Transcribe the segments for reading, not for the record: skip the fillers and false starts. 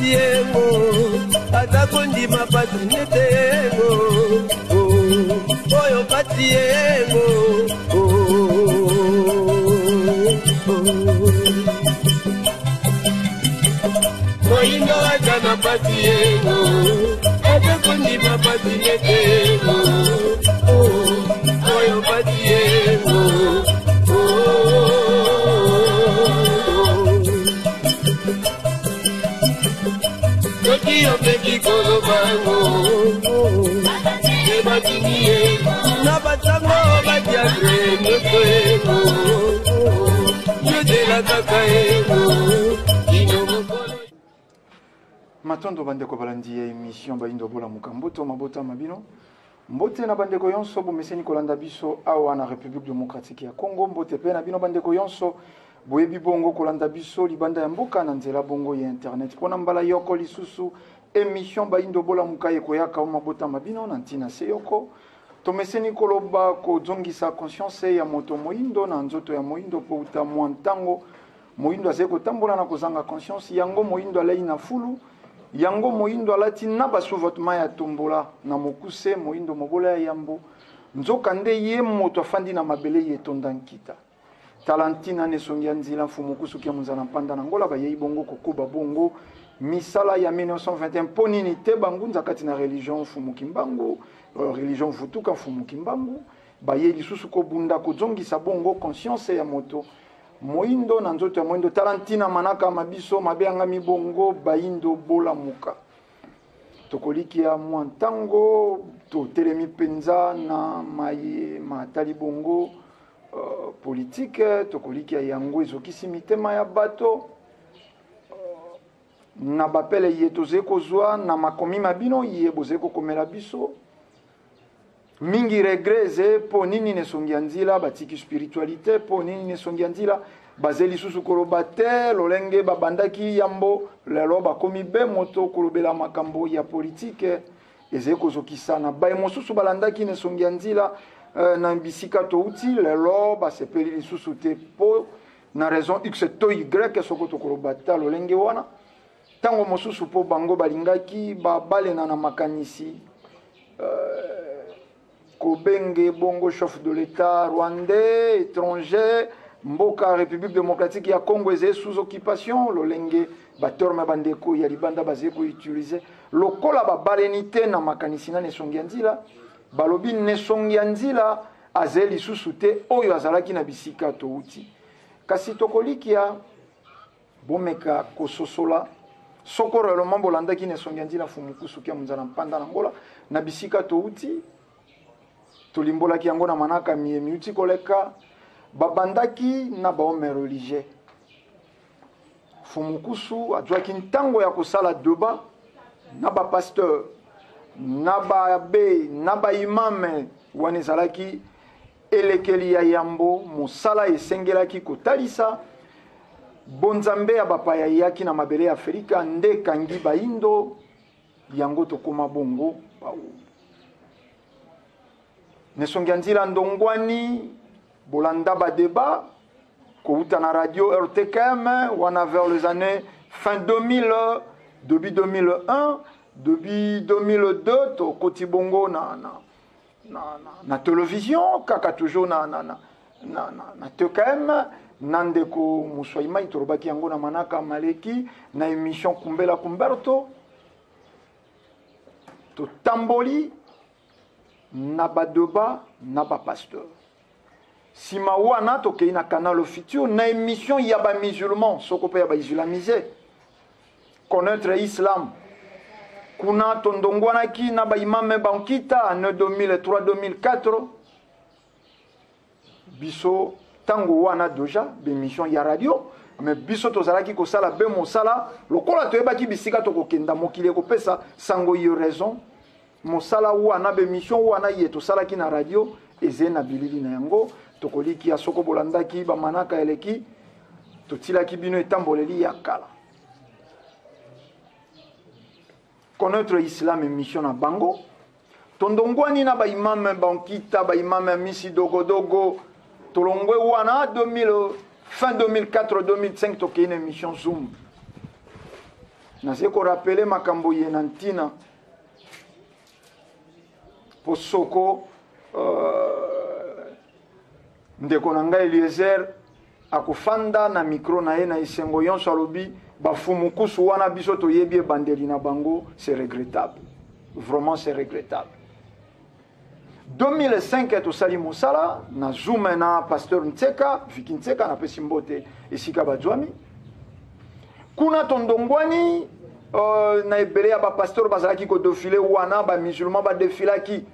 pasi yengo aza kondima pasi nete yengo oyo pasi yengo. Moyindo aza na pasi yengo aza kondima pasi nete yengo oyo pasi yengo. Soki omeki koloba yango ebatindi ye na basango badiatre nyonso yengo yozela kaka yengo kino mokolo. Matondo bandeko balandi ya émission Bayindo Bolamuka, mboto mabota mabino, mbote na bandeko yonso bomeseni kolanda biso awa na République démocratique ya Congo, mbote pe na bino bandeko yonso boyebi bongo kolanda biso libanda ya mboka na nzela bongo ya internet. Mpona mbala yoko lisusu émission Bayindo Bolamuka ekoyaka o mabota mabino na ntina se yoko tomeseni koloba kozongisa conscience ya moto moyindo na nzoto ya moyindo, po uta mwa ntango moyindo azali kotambola na kozanga conscience yango. Moyindo alei na fulu yango, moyindo alati na basous-vêtement ya tombola na mokuse, moyindo mobola ya yambo, nzoka nde ye moto afandi na mabele ye etonda nkita. Tala ntina na esongi ya nzila mfumu kusuki ya monzala mpanda na ngola bayei bongo kokoba bongo misala ya 1921. Mpo nini te bangunza kati na religion mfumu Kimbangu, religion vutuka mfumu Kimbangu, bayei lisusu kobunda kozongisa bongo conscience ya moto moyindo na nzoto ya moyindo. Tala ntina manaka mabiso mabeyangami bongo Bayindo Bolamuka. Tokolikia mwa ntango totelemi mpenza na maye matali bongo politike, tokolikia yango ezokisi mitema ya bato na bapele ye tozali kozwa na makomi mabino ye bozali kokomela biso mingi regret eze mpo nini nesongi ya nzila batiki spiritualité, mpo nini nesongi ya nzila bazali lisusu koloba te lolenge babandaki yambo. Lelo bakomi be moto kolobela makambo ya politike, ezali kozokisa na baye mosusu balandaki nesongi ya nzila na bisika touti. Lelo basepeli lisusu te mpo na raison x to y, soko tokoloba ta lolenge wana. Ntango mosusu mpo bango balingaki babalena na makanisi kobenge bongo chef de l'État rwandais étranger, mboka République démocratique ya Congo ezali sous occupation, lolenge baterme bandeko ya libanda bazali koutilize lokola babaleni te na makanisi na nesongi ya nzila. Balobi nesongi ya nzila azali lisusu te oyo azalaki na bisika touti. Kasi tokolikia bomeka kososola soko réellement bolandaki na esongi ya nzila mfumukusu kia monzala mpanda na ngola na bisika touti. Tolimbolaki yango na manaka mie miuti koleka. Babandaki na bahomme religieux, Fumukusu azwaki ntango ya kosala débat na bapasteur, na baabbé, na baimame. Wana ezalaki elekeli ya yambo, mosala esengelaki kotalisa bonzambe ya bapaya eyaki na mabele ya Afrika nde ekangi bayindo yango tokóma bongo bawumbu. Nesongi ya nzila ndongwani bolanda badébat kouta na radio RTKM wana vers les années fin 2000, début 2001, début 2002. Tokoti bongo na télévision kaka toujours na TKM na ndeko Muswaimai. Tolobaki yango na manaka maleki na émission Kumbela Kumberto. Totamboli na badébat na bapasteur. Nsima wana tokei na Canal Futur na émission ya bamusulman, soko mpe ya baislamisé, Connaître Islam. Kuna tondongwanaki na baimame bankita ne 2003 2004. Biso ntango wana déjà bémission ya radio, mais biso tozalaki kosala be mosala lokola toyebaki bisika tokokenda, mokili ekopesa sango ye raison. Mosala wana, bémission wana ye tosalaki na radio eze na bilili na yango. Tokoliki ya soko bolandaki bamanaka eleki, totilaki bino etamboleli ya kala Connaître Islam, émission na bango. Tondongwani na baimame bankita, baimame ya misi dogodogo. Tolongwe wana 2000, fin 2004 2005, tokei na émission Zoom. Nazali korapele makambo ye na ntina mpo soko ndeko na ngai Eliezer akofanda na micro na ye na esengo yonso, alobi bafumukusu wana biso toyebi ebandeli na bango. C'est regrettable, vraiment c'est regrettable. 2005 tosali mosala na Zoom na pasteur Ntseka, Viki Ntseka, napesi mbote esika bazwami kuna. Tondongwani na ebele ya bapasteur bazalaki kodéfiler wana, bamusulman badéfilaki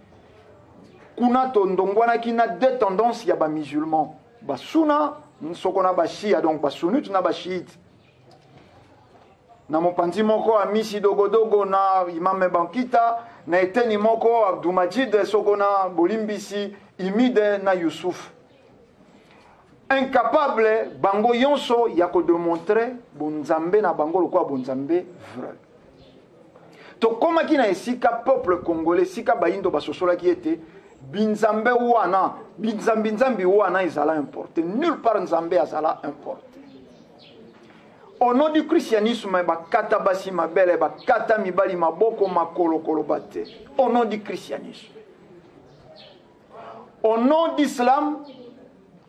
kuna. Tondongwanaki na deux tendances ya bamusulman, basuna soko na bashia, donc basunite na bachiite. Na mopanzi moko Amisi Dogodogo na Imame Bankita, na eteni moko Abdumajid soko na bolimbisi Imide na Yusuf. Incapable bango nyonso ya kodémontrer bonzambe na bango lokola bonzambe vrai. Tokomaki na esika peuple congolais, esika bayindo basosolaki ete binzambe wana, binzambi-nzambi wana ezala importé. Nulle part nzambe azala importé. Au nom du christianisme, bakata basi mabele, bakata mibali maboko, makolo, koloba te. Au nom du christianisme, au nom d'islam,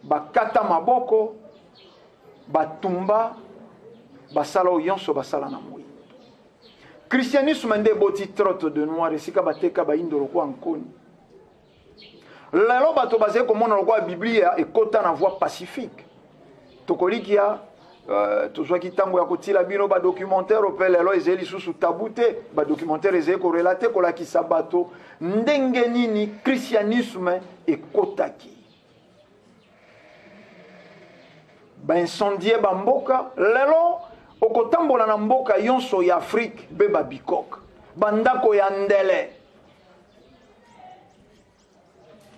bakata maboko, batumba, basala oyo nyonso basala na moi. Christianisme nde eboti traite de noir, esika bateka bayindo lokola nkoni. Lelo bato bazali komona lokola Biblia ekota na voie pacifique. Tokolikia tozwaki ntango ya kotila bino badocumentaire mpe lelo ezali lisusu tabu te. Badocumentaire ezali korelater, kolakisa bato ndenge nini christianisme ekotaki, baincendier bamboka. Lelo okotambola na mboka nyonso ya Afrique, be babikoke bandako ya ndele.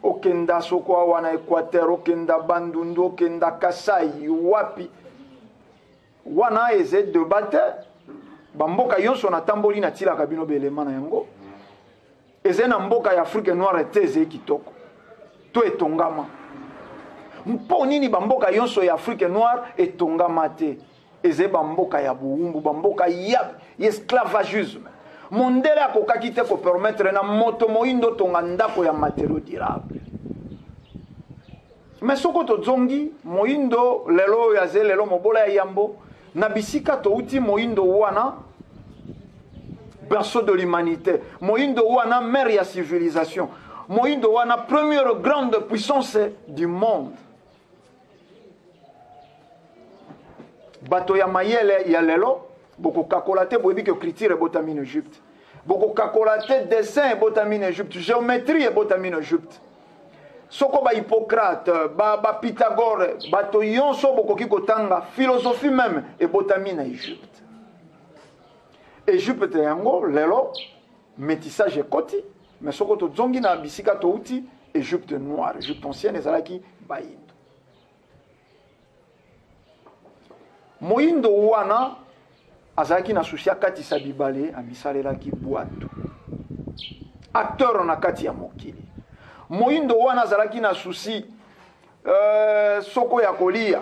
Okenda soko awa na Équateur, okenda Bandundu, okenda Kasai, wapi wana eza débat te. Bamboka nyonso natamboli, natilaka bino belema na yango. Eza na mboka ya Afrique noire te ezali kitoko to etongama. Mpo nini bamboka nyonso ya Afrique noire etongama te? Ezali bamboka ya bowumbu, bamboka ya esclavagisme. Mondele akokaki te kopermettre na moto moyindo tonga ndako ya matériau durable. Mais soko tozongi moyindo lelo oyo azali lelo mobola ya yambo na bisika touti, moyindo wana berceau de l'humanité, moyindo wana mère ya civilisation, moyindo wana première grande puissance du monde. Bato ya mayele ya lelo bokokakola te. Boyebi ke écriture ebotami na Égypte, bokokakola te. Dessin ebotami na Égypte, géométrie ebotami na Égypte. Soko bahippocrate, bapythagore, ba bato nyonso bokoki kotanga, philosophie même ebotami na Égypte. Égypte yango lelo métissage ekoti. Mais soko tozongi na bisika touti, Égypte noire, Égypte ancienne ezalaki bayindo. Moyindo wana azalaki na souci akatisa bibale, amisalelaki bwato, acteur na kati ya mokili. Moyindo wana azalaki na souci soko ya kolia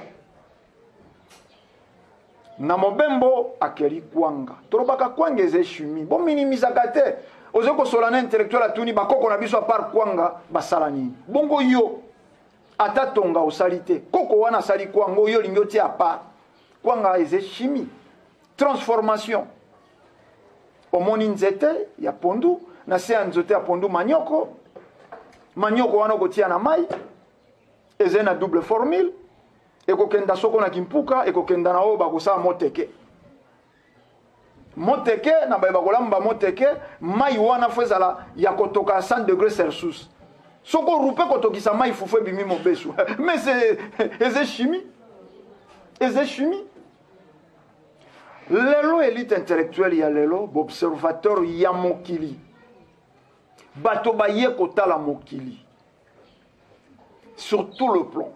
na mobembo, akeli kwanga. Tolobaka kwanga eza chimie, bominimisaka te. Oza kosola na intellectuel, atuni bakoko na biso à part kwanga basala nini? Bongo yo ata tonga osali te, koko wana asali kwanga, oyo olingi otia à part. Kwanga eza chimie, transformation. Omoni nzete ya pondu, na se ya nzete ya pondu manioko. Manioko wana okotia na mai, eza na double formule. Ekokenda soko na kimpuka, ekokenda na oyo bakosala moteke. Moteke na baye bakolamba moteke, mai wana faut ezala ya kotoka 100 degré Celsius. Soko orupe kotokisa mai, fufu ebimi mobesu. Mais eza chimie, eza chimie. Lelo élite intellectuelle ya lelo, baobservateur ya mokili, bato baye kotala mokili sur tout le plan,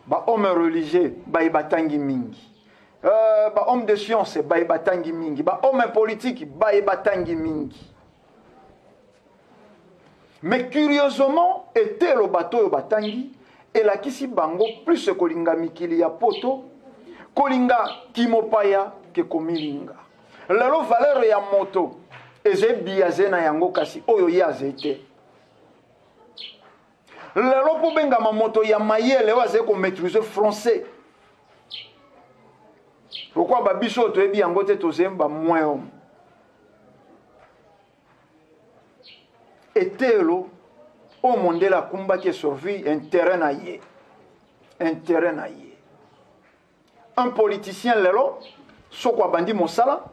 bahomme religieux baye batangi mingi, bahomme de science baye batangi mingi, bahomme politique baye batangi mingi. Mais curieusement, etelo bato oyo batangi elakisi bango plus kolinga mikili ya poto, kolinga kimopaya ke komilinga. Lelo valeur ya moto eza biaze na yango, kasi oyo ye aze te. Lelo mpo bengama moto ya mayele oyo azali komaîtrise français, lokola babiso oyo toyebi yango te, tozali ba moins homme. Eteyelo oyo mondele akumbaki esurvie intérêt na ye, intérêt na ye. Un politicien lelo soko abandi mosala,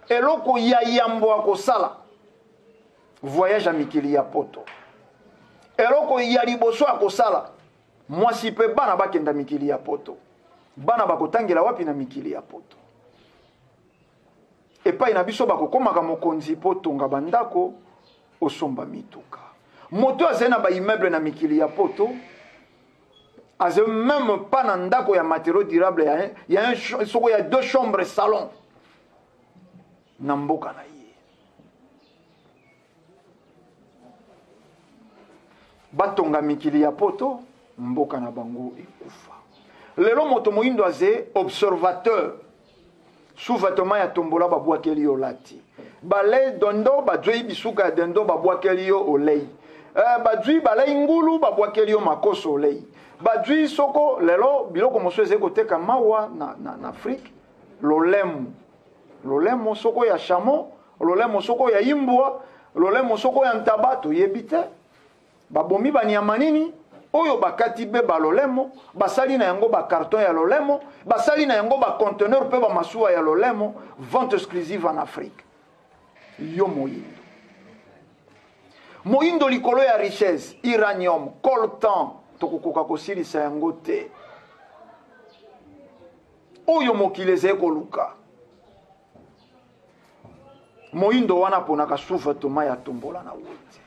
eloko ya yambo akosala voyage ya mikili ya poto. Eloko ya liboso akosala, mwasi mpe bana bakenda mikili ya poto. Bana bakotangela wapi na mikili ya poto? Epai na biso bakokomaka mokonzi mpo tonga bandako, osomba mituka. Moto azali na baimmeuble na mikili ya poto, azali même pas na ndako ya matériaux durable ya un, soko ya deux chambres salon na mboka na ye. Batonga mikili ya poto, mboka na bango ekufa. Lelo moto moyindo aze observateur. Sous-vêtement ya tombola babwakeli yo lati, balei dondo, bazwi bisuka ya dendo babwakeli yo olei, bazwi balei ngulu babwakeli yo makoso olei, bazwi soko. Lelo biloko mosusu ezali koteka mawa na Afrique, lolemo, lolemo soko ya chameau, lolemo soko ya imbwa, lolemo soko ya ntaba, toyebi te babomi banyama nini oyo bakati be balolemo, basali na yango bacarton ya lolemo, basali na yango baconteneur mpe bamasuwa ya lolemo, vente exclusive en Afrique. Yo moyindo, moyindo likolo ya richesse, uranium, coltan, tokokoka kosilisa yango te. Oyo mokili ezali koluka, moyindo wana aponaka sous-vêtement ya tombola na wenze.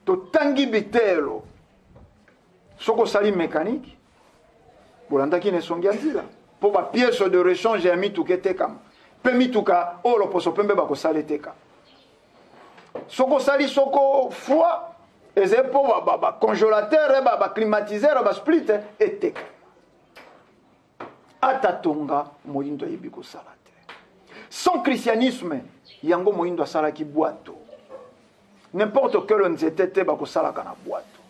Totangi bitelo, soki osali mécanique, bolandaki na esongi ya nzela mpo bapièce de rechange ya mituka etekama, mpe mituka oyo loposo pembe bakosala eteka. Soki osali soko froid, ezali mpo bacongélateur, baclimatiseur, basplit eteka. Ata tonga, moyindo ayebi kosala te. Sans christianisme, yango moyindo asalaki bwato. N'importe quel nzete te bakosalaka na bwato.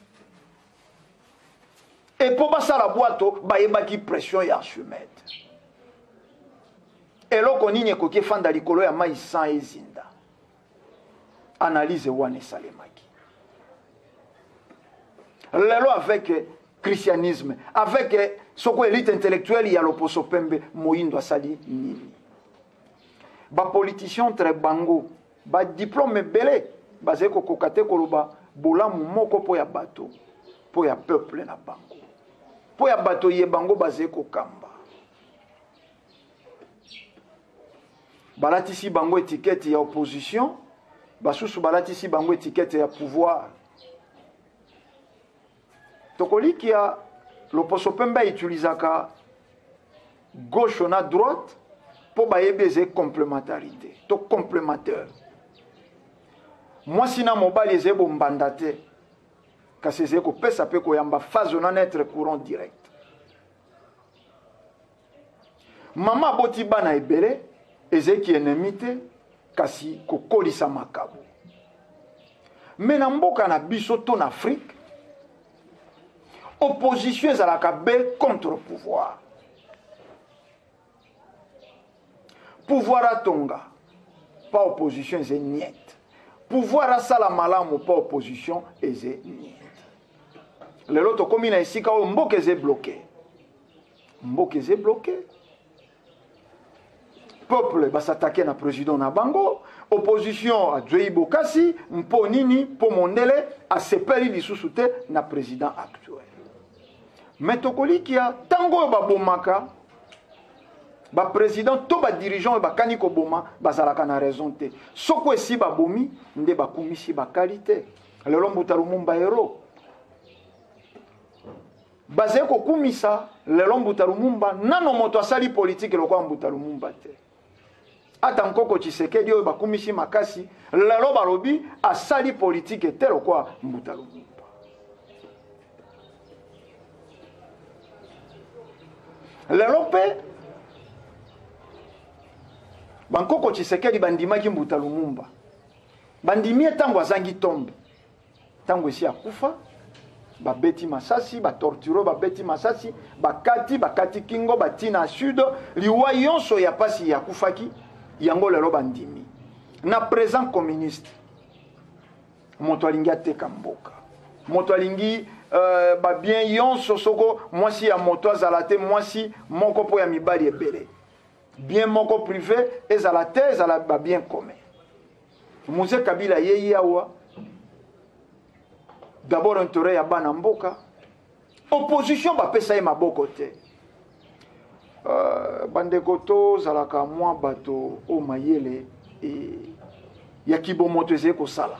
E mpo basala bwato, bayebaki pression ya Archimède. Eloko nini ekoki efanda likolo ya mai sans ezinda? Analyse wana esalemaki. Lelo avec christianisme, avec soko élite intellectuelle ya loposo pembe, moyindo asali nini? Bapoliticien entre bango, badiplôme ebele, bazali kokoka te koloba bolamu moko mpo ya bato, mpo ya peuple na bango, mpo ya bato ye bango bazali kokamba. Balatisi bango étiquette ya opposition, basusu balatisi bango étiquette ya pouvoir. Tokolikia loposo pembe autilisaka gauche na droite mpo bayebi eza complémentarité to complémentaire. Mwasi na mobali ezali bombanda te, kasi ezali kopesa mpe koyamba phase na être courant direct. Mama aboti bana ebele, ezalaki ennemi te, kasi kokolisa makabo. Me na mboka na biso to na Afrique, opposition ezalaka be contre pouvoir. Pouvoir atonga pa opposition eze niet, pouvoir asala malamu pa opposition eze niet. Lelo tokomi na esika oyo mboka eze bloqué, mboka eze bloqué. Peuple basatake na président na bango, opposition azwei bokasi mpo nini? Mpo mondele asepeli lisusu te na président actuel. Me tokolikia ntango oyo babomaka baprésident to badirigeant oyo bakani koboma, bazalaka na raison te. Soko esi babomi nde bakumisi bakali te. Lelo Mbuta Lumumba héros bazali kokumisa. Lelo Mbuta Lumumba, nano moto asali politike lokola Mbuta Lumumba te. Ata nkoko Tshisekedi oyo bakumisi makasi lelo, balobi asali politike te lokola Mbuta Lumumba. Lelo mpe Bankoko Tshisekedi bandimaki Mbuta Lumumba. Bandimi ye ntango azangi tombe. Ntango esi akufa, babeti masasi, batorture, babeti masasi, bakati, bakati kingo, bati na sud, liwa yonso ya pasi ya akufaki, yango lelo bandimi. Na présent communiste, moto alingi ateka mboka, moto alingi ba bien yonso, soko mwasi ya moto azala te, mwasi moko mpo ya mibali ebele, bien moko privé ezala te, ezala ba bien commun. Mzee Kabila yei awa d'abord intérêt ya bana mboka, opposition bapesa ye maboko te. Bandeko tozalaka mwa bato oyo mayele ya kibomoto ezali kosala.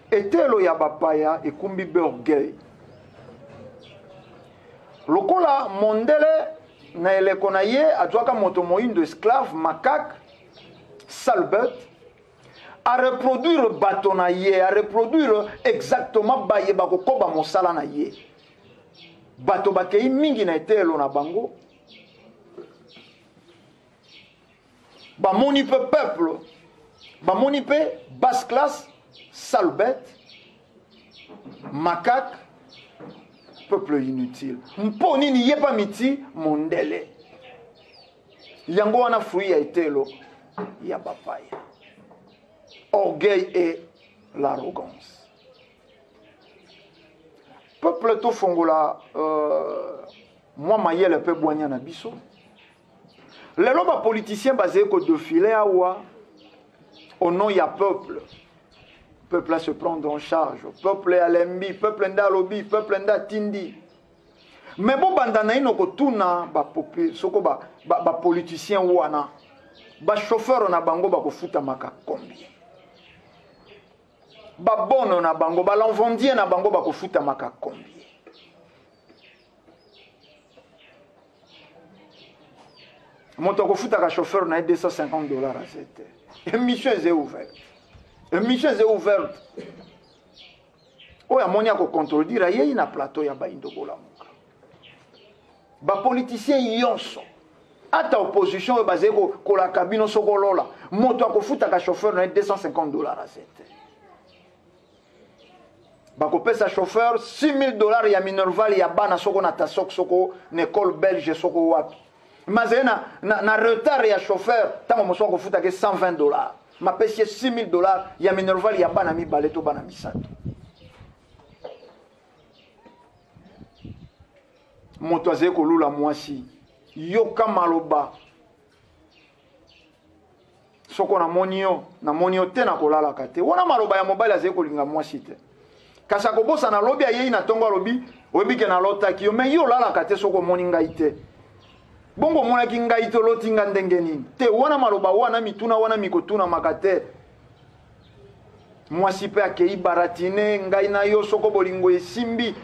Etelo ya bapaya ekumbi orgueil. Lokola mondele na eleko na ye azwaka moto moyindo esclave, macaque, sale bête, à reproduire bato na ye, à reproduire exactement baye bakokoba mosala na ye. Bato bakei mingi na etelo na bango, bamoni pe peuple, bamoni pe basse classe, sale bête, macaque, peuple inutile. Mpo nini ye pa miti mondele? Yango wana fruit ya etelo ya bapaya. Orgueil et l'arrogance. Peuple tofongola mwa mayele pe bwanya na biso. Lelo ba politicien bazali ko défiler awa au nom ya peuple. Peuple a se prendre en charge. Peuple alembi, peuple nda alobi, peuple nda tindi. Mais bo banda na ino kotuna ba soko ba, ba, ba politicien wana, ba chauffeur na bango ba kofuta maka combien? Ba bono na bango, ba l'envendien na bango ba kofuta maka combien? Moto akofutaka chauffeur na ye 250 $ à cette émission est ouverte. Émission est ouverte. Oyo amoni akocontredire ayei na plateau ya Bayindo Bolamuka. Ba politicien yonso ata opposition oyo bazali kolaka bino soko lola, moto akofutaka chauffeur na ye 250 $ à cette. Bakopesa chauffeur 6000 $ ya minerval ya bana soko na tasok soko na école belge soko wapi. Mazali na retard ya chauffeur ntango mosusu akofutaka 120 $. Mapesi ye 6000 $ ya minerval ya bana mibale to bana misato. Moto azali kolula mwasi, yoka maloba. Soko namoni yo, namoni yo te, nakolalaka te. Wana maloba ya mobali azali kolinga mwasi te. Kasi akobosana lobi ayei na ntongo alobi, oyebi ke nalotaki yo, mais yo olalaka te soko omoni ngai te. Bongo omonaki ngai te, oloti nga ndenge nini? Te, wana maloba wana mituna wana mikotunamaka te. Mwasi pe akei baratine ngai na yo soko bolingo esimbi,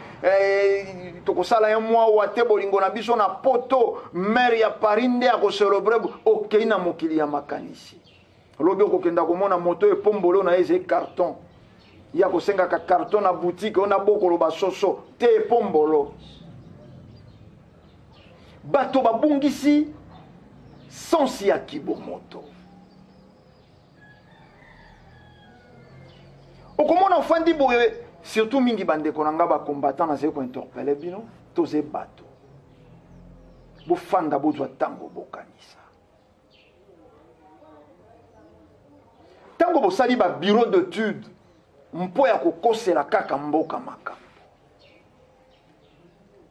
tokosala ye mwa wa te bolingo na biso na poto, maire ya Paris nde akocelebre, okei na mokili ya makanisi. Lobi okokenda komona moto epombolo na ye eze carton. Ya kosengaka carton na boutique, ona bokolo ba soso, te epombolo. Bato babungisi sensi ya kibomoto. Okomona ofandi boye, surtout mingi bandeko na nga ba combattant nazali ko interpeller bino, toze bato. Bofanda bozwa tango bokanisa. Tango bosali ba bureau d'études mpo ya kokosela kaka mboka makambo.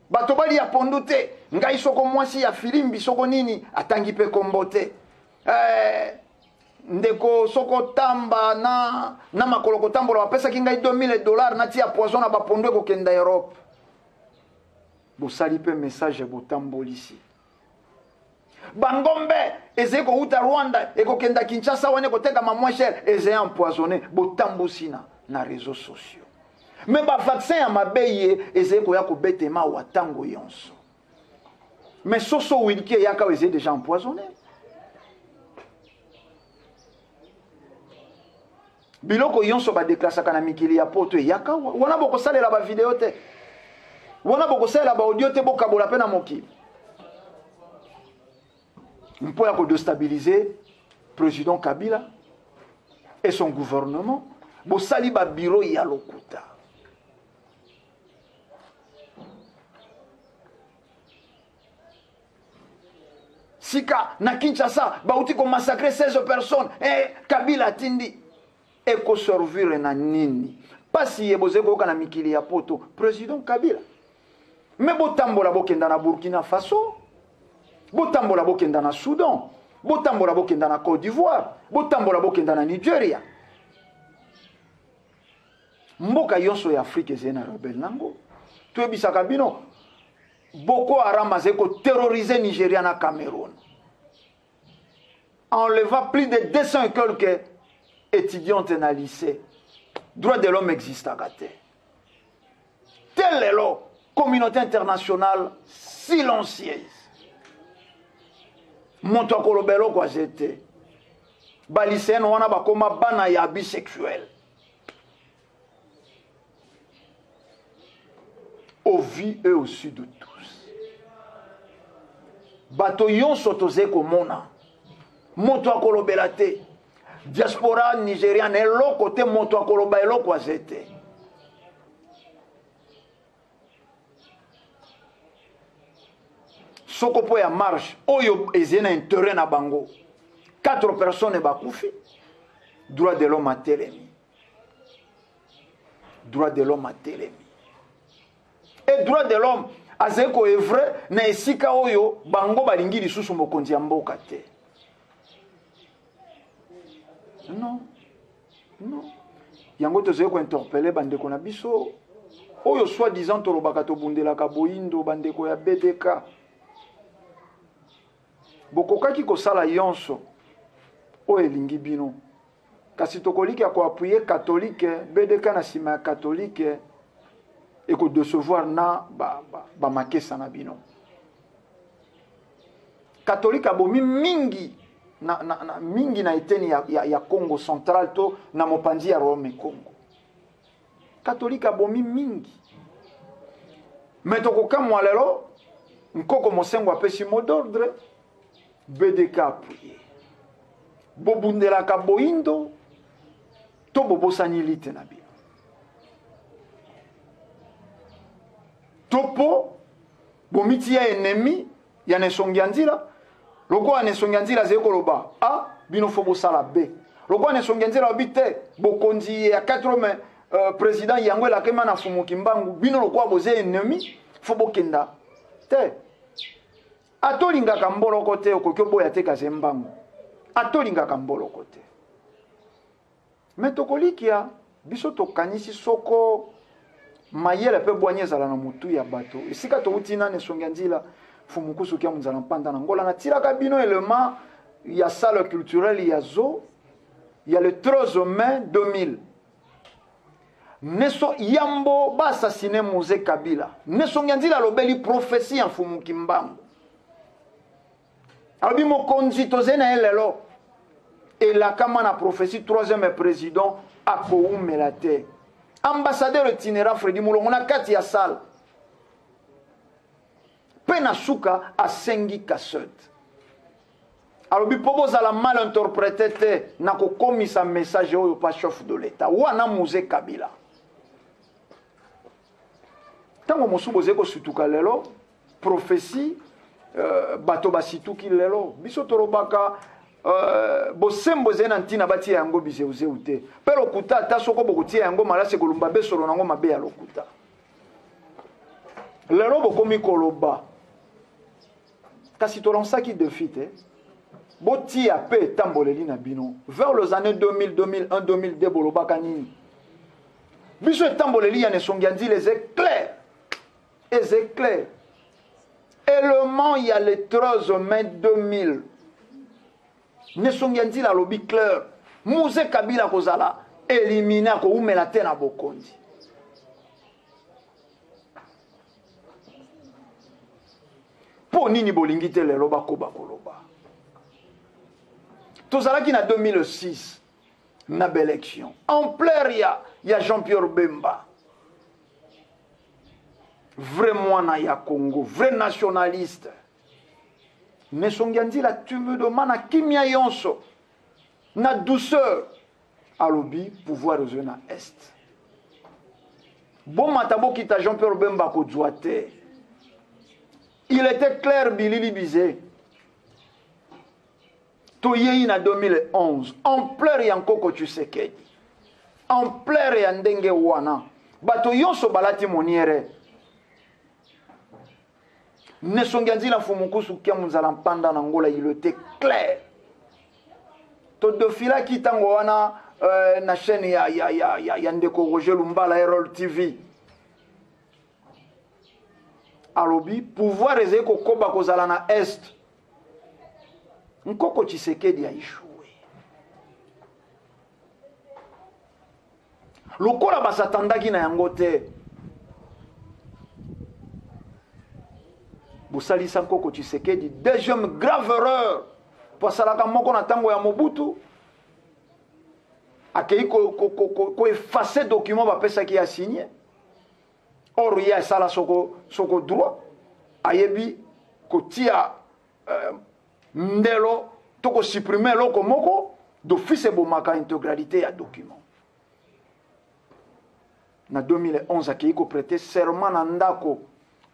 Bato bali ya pondu te, ngai soko mwasi ya filimbi soko nini atangi pe kombo te. Ndeko soko tamba na makolo kotambola bapesaki ngai 2000 $ natia poison na bapondu ekokenda Europe. Bosali pe message ya botambolisi. Bangombe ezali kowuta Rwanda ekokenda Kinshasa wana ekotekama moins cher, ezali empoisonné, botambusi na réseaux sociaux. Mais ba vaccin ya mabe ye ezali koya kobetema wa tango yonso. Mais soso wilki eyaka ezali déjà empoisonné. Biloko yonso ba déclassaka na mikili ya poto eyaka wa. Wana bokosalela ba vidéo te. Wana bokosalela ba audio te, bokabola pe na mokili. Mpo ya kodestabiliser président Kabila et son gouvernement. Bosali ba bureau ya lokuta. Sika na Kinshasa bauti ko massacrer 16 personnes, eh, Kabila atindi ekoservir na nini? Pasi ye bozali koyoka na mikili ya poto président Kabila. Me botambola bokenda na Burkina Faso, botambola bokenda na Soudan, botambola bokenda na Côte d'Ivoire, botambola bokenda na Nigeria. Mboka yonso ya Afrique ezali na rebelle nango. Toyebisaka bino Boko Haram azali koterroriser Nigeria na Cameroun. Enleva plus de 200 et quelques étudiantes na lycée. Droit de l'homme existaka te. Tel lelo communauté internationale silencieuse. Moto akoloba eloko aze te. Ba lycéenne wana bakoma bana ya abus sexuel. Au vu et au su de tous. Bato yonso tozali komona moto akolobela te. Diaspora nigériane eloko te, moto akoloba eloko aze te. Soko mpo ya marche oyo ezali na intérêt na bango, 4 personnes bakufi, droit de l'homme atelemi. Droit de l'homme atelemi. Et droit de l'homme azali koevre na esika oyo bango balingi lisusu mokonzi ya mboka te. Non, non. Yango tozali kointerpele bandeko na biso oyo soi-disant tolobaka tobundelaka boyindo, bandeko ya BDK. Bokokaki kosala yonso oyo elingi bino, kasi tokoliki ya koappuyer catholique BDK na nsima ya catholique ekodecevoir na bamakesa ba na bino. Catholique abomi mingi na mingi na eteni ya Congo central to na mopanzi ya Royaume Congo. Catholique abomi mingi. Mais tokokamwa lelo Nkoko Mosengo apesi mot d'ordre, BDK appuyer. Bobundelaka boyindo to bobosani lite na bino. To po bomiti ya ennemi ya nesongi ya nzila, lokola nesongi ya nzila azali koloba A, bino fo bosala B. Lokola nesongi ya nzila alobi te, bokonzi ya 4 mai, président yango elakema na Fumu Kimbangu, bino lokola boze ennemi fo bokenda te. Atolingaka mboloko te, okoki oboya te kaze mbangu. Atolingaka mboloko te. Mais tokolikia biso tokanisi soko mayele pe bwanya ezala na motu ya bato. Esika touti nani esongi ya nzila, Fumukusu kia munzala mpanda na Ngola. Natiraka bino élément ya salle culturelle ya zo ya le 13 mai 2000. Neso yambo ba assassiné Mzee Kabila. Nesongi ya nzila alobeli prophétie ya Mfumu Kimbangu. Alobi mokonzi tozali na ye lelo elakama na prophétie troisième président akoumela te. Ambassadeur itinérant Freddy Mulongo na kati ya salle. Pe na suka asengi cassette. Alobi po bozala mal interprété te na kokomisa message oyo pa chef de l'État wana Mzee Kabila. Tango mosusu bozali kosutuka lelo prophétie, bato basituki lelo biso tolobaka, bosembo ezali na ntina batia yango bizeuzeu te mpe lokuta ata soko bokotia yango malasi ekolumba besolo nango mabe ya lokuta. Lelo bokomi koloba kasi tolansaki défi te botia pe etamboleli na bino vers les années 2000, 2001, 2002 bolobaka nini? Biso etamboleli ya nesongi ya nzila eza clair, eza clair. Élément ya le 13 mai 2000 nesongi ya nzila alobi clair, Mzee Kabila kozala éliminé, akoumela te na bokonzi. Po nini bolingi te lelo bakoba koloba? Tozalaki na 2006 na b'élection ampleur ya Jean-Pierre Bemba, vrai mwana ya Congo, vrai nationaliste. Nesongi ya nzila timidement na kimia yonso na douceur alobi pouvoir ezwi na est. Bomata bokita Jean-Pierre Bemba akozwa te. Il était clair bilili bize. Toyei na 2011 ampleur ya Nkoko Tshisekedi, ampleur ya ndenge wana bato yonso balati moniere. Nesongi ya nzila mfumu nkusu kia munzala mpanda na ngola, il était clair. Todofilaki ntango wana na chaîne ya ndeko Roger Lumbala Erol TV. Alobi pouvoir ezali kokoba kozala na est. Nkoko Tshisekedi a échoué. Lokola basatandaki na yango te. Bosalisa Nkoko Tshisekedi deuxième grave erreur. Po asalaka moko na tango ya Mobutu. Akei ko effacer document bapesaki ya signer. Or ye asala soko droit, ayebi kotia ndelo to ko supprimer eloko moko d'office ebomaka intégralité ya document. Na 2011 akei ko prêter serment na ndako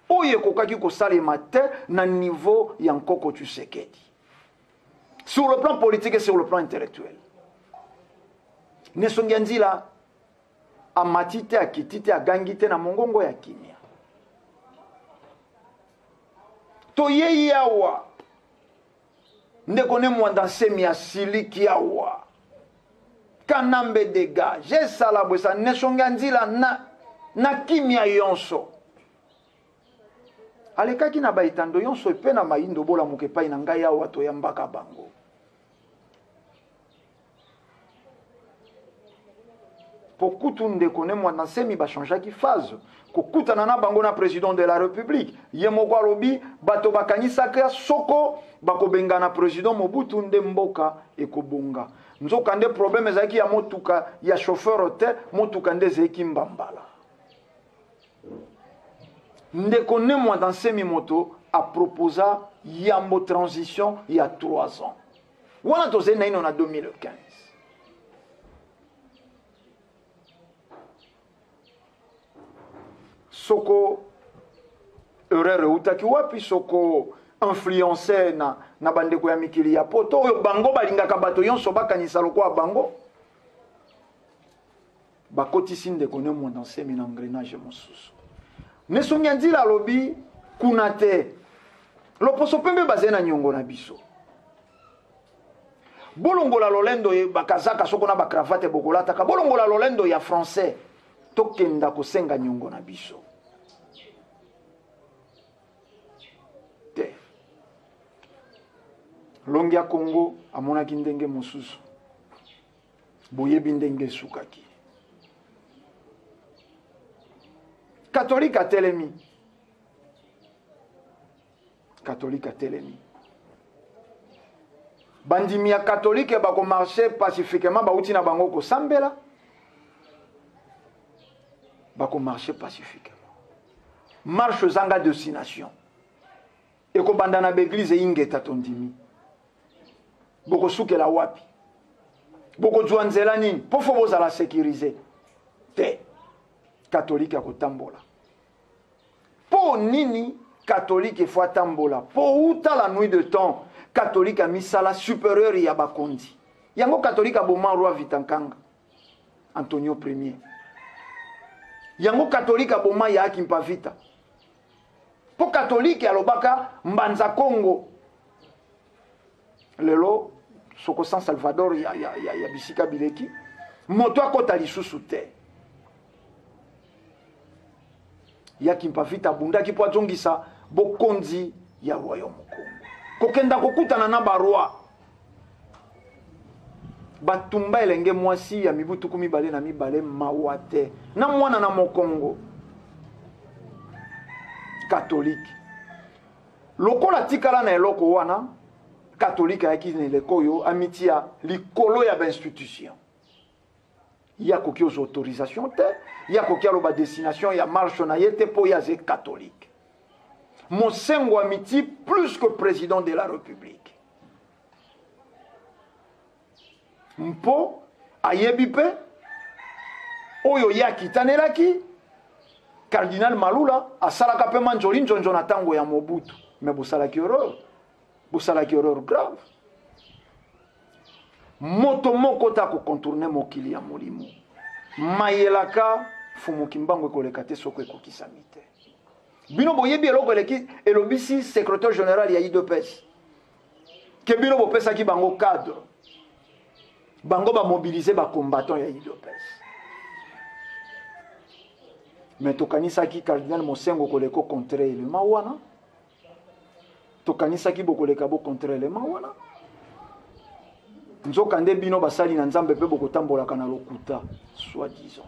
oyo ekokaki kosalema te na niveau ya Nkoko Tshisekedi. Sur le plan politique et sur le plan intellectuel. Nesongi ya nzila amati te, akiti te, agangi te na mongongo ya kimia. Toyei awa ndeko ne Mwanda Nsemi asiliki awa Kanambe dégage esala bwesa Nesongi ya nzila na kimia yonso. Alekaki na baetando yonso epe na mayindo bolamuka epai na ngai awa toyambaka bango. Po kutu ndeko ne Mwanda Nsemi ba changeaki phase kokutana na bango na président de la République. Ye moko alobi bato bakanisaka soko bakobengana président Mobutu nde mboka ekobonga. Nzoka nde problème ezalaki ya motuka ya chauffeur te, motuka nde ezalaki mbambala. Ndeko ne Mwanda Nsemi moto a proposa yambo transition ya 3 ans. Wana tozali naino na 2015. Soko erreur eutaki wapi, soko influencer na bandeko ya mikili ya poto oyo bango balingaka bato nyonso bakanisa lokola bango, bakotisi ndeko ne Mwanda Nsemi na engrenage mosusu. Nesongi ya nzila alobi kuna te, loposo pembe bazali na nyongo na biso. Bolongola lolendo ye bakazaka soko na bakravate bokolataka, bolongola lolendo ya français, tokenda kosenga nyongo na biso. Te. Longi ya Congo amonaki ndenge mosusu. Boyebi ndenge esukaki. Catholique atelemi. Catholique atelemi. Bandimi ya catholique bako marcher pacifiquement, bauti na bango kosambela. Bako marcher pacifiquement. Marche zanga destination. Ekobanda na ba église ingeta tondimi. Bokosukela wapi? Bokozwa nzela nini? Po fo bozala sécurisé. Te. Catholique akotambola. Po nini catholique efo atambola? Po uta la nuit de temps catholique amisala supérieur ya bakonzi. Yango catholique aboma roi Vitankanga Antonio Premier. Yango catholique aboma ya Kimpa Vita. Po catholique alobaka Mbanza Congo. Lelo soko San Salvador ya bisika bileki moto akota lisusu te. Ya Kimpa Vita abundaki po azongisa bokonzi ya royaume Congo. Kokenda kokutana na ba roi. Batumba elenge mwasi ya mibu tuku mibale na mibale mawa te. Na mwana na mokongo. Catholique. Lokola tikala na eloko wana, catholique ayaki na eleko oyo amitia likolo ya ba institution. Ya koki aux autorisation te, ya koki aloba destination ya marche na ye te po ya ze catholique. Mosengo amiti plus que président de la République. Mpo ayebi mpe oyo ye akitanelaki cardinal Malula asalaka mpe manjoli njonjo na ntango ya Mobutu, mais bosalaki erreur, bosalaki erreur grave. Moto moko te akocontourne mokili ya molimo. Mayelaka Fumu Kimbangu ekoleka te soko ekokisami te. Bino boyebi eloko eleki elobisi secrétaire général ya UDPS ke bino bopesaki bango cadre, bango bamobilize bacombattant ya UDPS. Mais tokanisaki cardinal Mosengo koleka contre élément wana, tokanisaki bokoleka bo contre élément wana. Nzoka nde bino basali na Nzambe mpe bokotambolaka na lokuta soi-disant.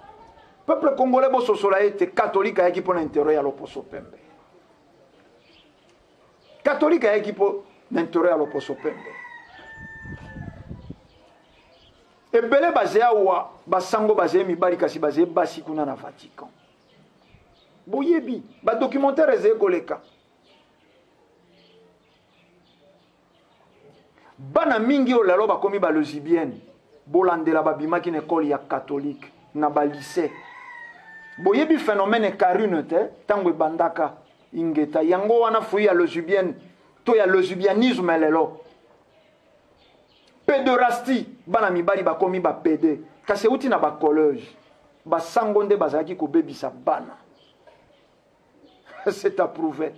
Peuple congolais bososola ete catholique ayaki mpo na intérêt ya loposo pembe. Catholique ayaki mpo na intérêt ya loposo pembe. Ebele bazali awa basango bazali mibali kasi bazali basi kuna na Vatican. Boyebi ba documentaire ezali koleka. Bana mingi oyo lelo bakomi ba lesbienne, bolandela babimaki na école ya catholique na ba lycée. Boyebi phénomène Carine te tango ebandaka ingeta yango wana fruit ya lesbienne to ya lesbianisme lelo. Pédérastie, bana mibali bakomi ba pédé kasi euti na ba collège. Basango nde bazalaki kobebisa bana. C'est approuvé.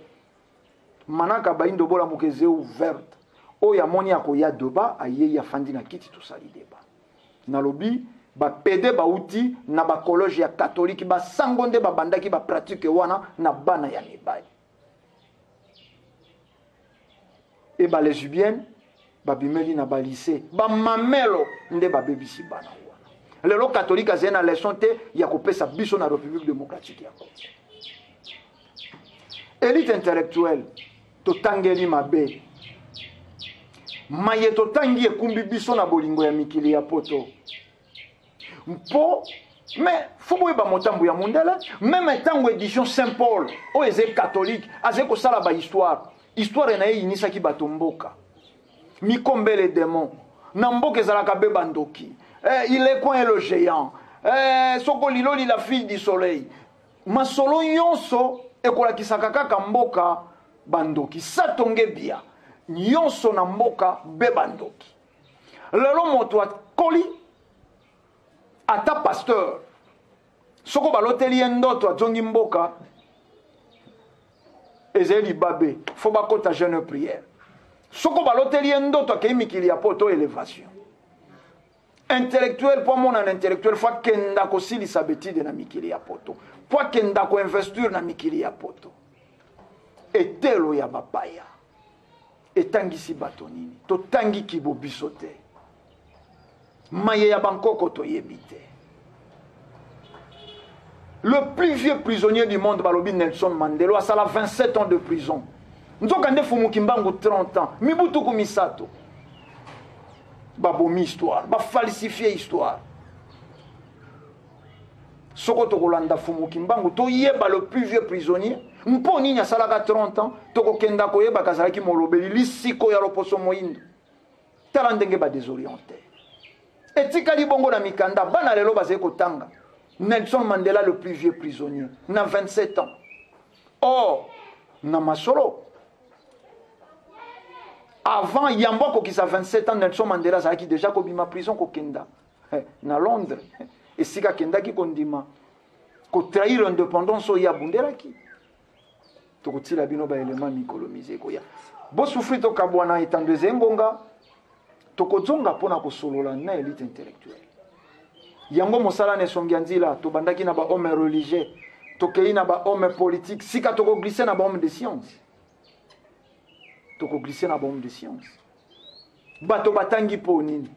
Manaka bayindo bola mokeze ouverte. Oyo amoni akoya débat, ayei afandi na kiti tosali débat. Nalobi ba pédé bauti na ba collège ya catholique, basango nde babandaki ba pratique wana na bana ya mibali. Et ba lesbiennes babimeli na ba lycée, ba mamelo nde babebisi bana wana. Lelo catholique azali na leçon te ya kopesa biso na République démocratique ya Congo. Élite intellectuelle totangeli mabe. Maye totangi ekumbi biso na bolingo ya mikili ya poto. Mpo mais faut boyeba motambo ya mondele, même ntango édition Saint-Paul oyo eza catholique azali kosala ba histoire. Histoire na ye inisaki bato mboka. Mikombele démon. Na mboka ezalaka be bandoki. Il est coin le géant. Soko liloli la fille du soleil. Masolo nyonso ekolakisaka kaka mboka bandoki. Satonge bia. Nyonso na mboka be bandoki. Lelo moto akoli ata pasteur. Soko baloteli ye ndoto azongi mboka ezali libabe, fo bakota jeûne prière. Soko baloteli ye ndoto akei mikili ya poto élévation. Intellectuel po mona na intellectuel fo akenda kosilisa betide na mikili ya poto. Po akenda koinvestir na mikili ya poto. Etelo ya bapaya. Etangisi bato nini? Totangi kibo biso te. Maye ya bankoko toyebi te. Le plus vieux prisonnier du monde balobi Nelson Mandela asala 27 ans de prison. Nzoka nde Fumu Kimbangu 30 ans, mibutuku misato. Babomi histoire, ba falsifier histoire. Soko tokolanda Fumu Kimbangu toyeba le plus vieux prisonnier mpo nini asalaka 30 ans, tokokenda koyeba kazalaki molobeli lisiko ya loposo moyindo. Tala ndenge ba désorienté. Etikali bongo na mikanda bana lelo bazali kotanga Nelson Mandela le plus vieux prisonnier na 27 ans. Or na masolo avant yambo akokisa 27 ans Nelson Mandela azalaki déjà kobima prison kokenda na Londres esika akendaki kondima kotrahir indépendance oyo abundelaki. Tokotila bino ba élément mikolo mize koya. Bosufri tokabwana etando eze ngonga tokozonga mpona kosolola na élite intellectuelle. Yango mosala na esongi ya nzila tobandaki na ba homme religieux, tokei na ba homme politique, sika tokoglisse na ba homme de science. Tokoglisse na ba homme de science. Bato batangi po nini?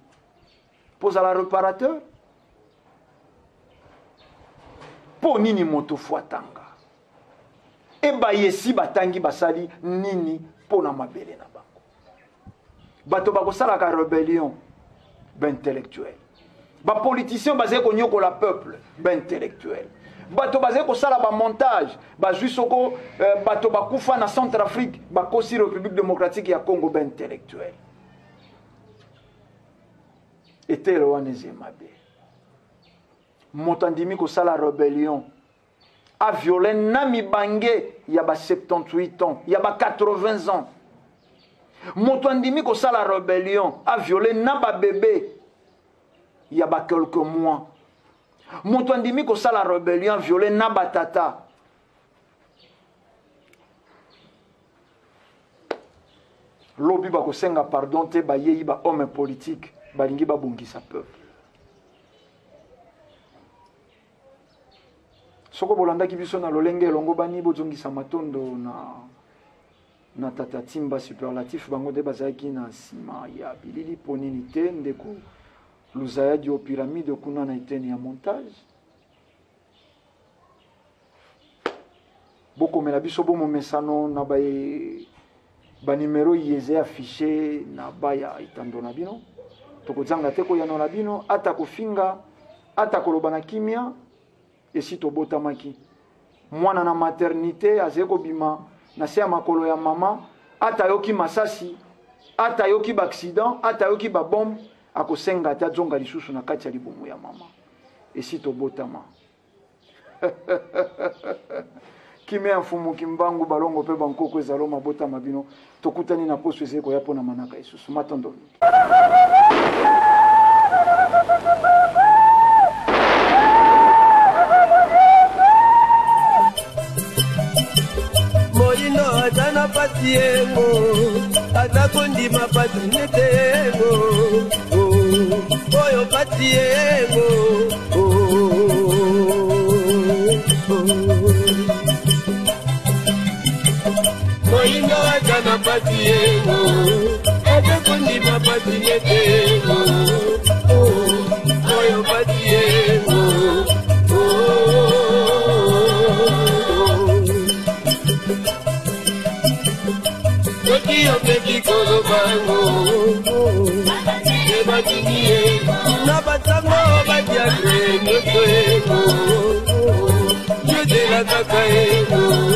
Po zala réparateur? Po nini moto fo atanga? E bayesi batangi basali nini po na mabele na bango? Bato bakosalaka rébellion ba intellectuel. Ba politicien bazali konyokola peuple ba intellectuel. Bato bazali kosala bamontage, bazwi soko bato bakufa na Centrafrique, bakosi République démocratique ya Congo baintellectuel. Etelo wana eza mabe. Moto andimi kosala rébellion, aviole na mibange ya ba 78 ans, ya ba 80 ans. Moto andimi kosala rébellion, aviole na ba bébé ya ba quelques mois. Moto andimi kosala rébellion, aviole na ba tata. Lobi bakosenga pardon te, bayei ba homme politique balingi babongisa peuple. Soko bolandaki biso na lolenge elongo bani, bozongisa matondo na tata Timba superlatif, bango nde bazalaki na nsima ya bilili. Mpo nini te ndeko Luzayadi o pyramide kuna na eteni ya montage. Bokomela biso bomomesano na banimero yeze affiché na baya etando na bino. Tokozanga te koyano na bino, ata kofinga, ata koloba na kimia. Esi tobotamaki mwana na maternité, azali kobima na se ya makolo ya mama, ata yoki masasi, ata yoki ba accident, ata yoki ba bombe, akosenga te azonga lisusu na kati ya libumu ya mama. Esi tobotama. Kimia ya mfumu Kimbangu, balongo pe bankoko ezalo mabotama bino. Tokutani na poso ezali koya mpona manaka lisusu. Matondo mingi. Moyindo aza na pasi yengo, aza kondima pasi nete yengo, oyo pasi yengo. Moyindo aza na pasi yengo, aza kondima pasi nete yengo, oyo pasi yengo. Soki omeki koloba ngo, ebatiki ye na basango badiakre nyonso yengo, yozela kaka yengo.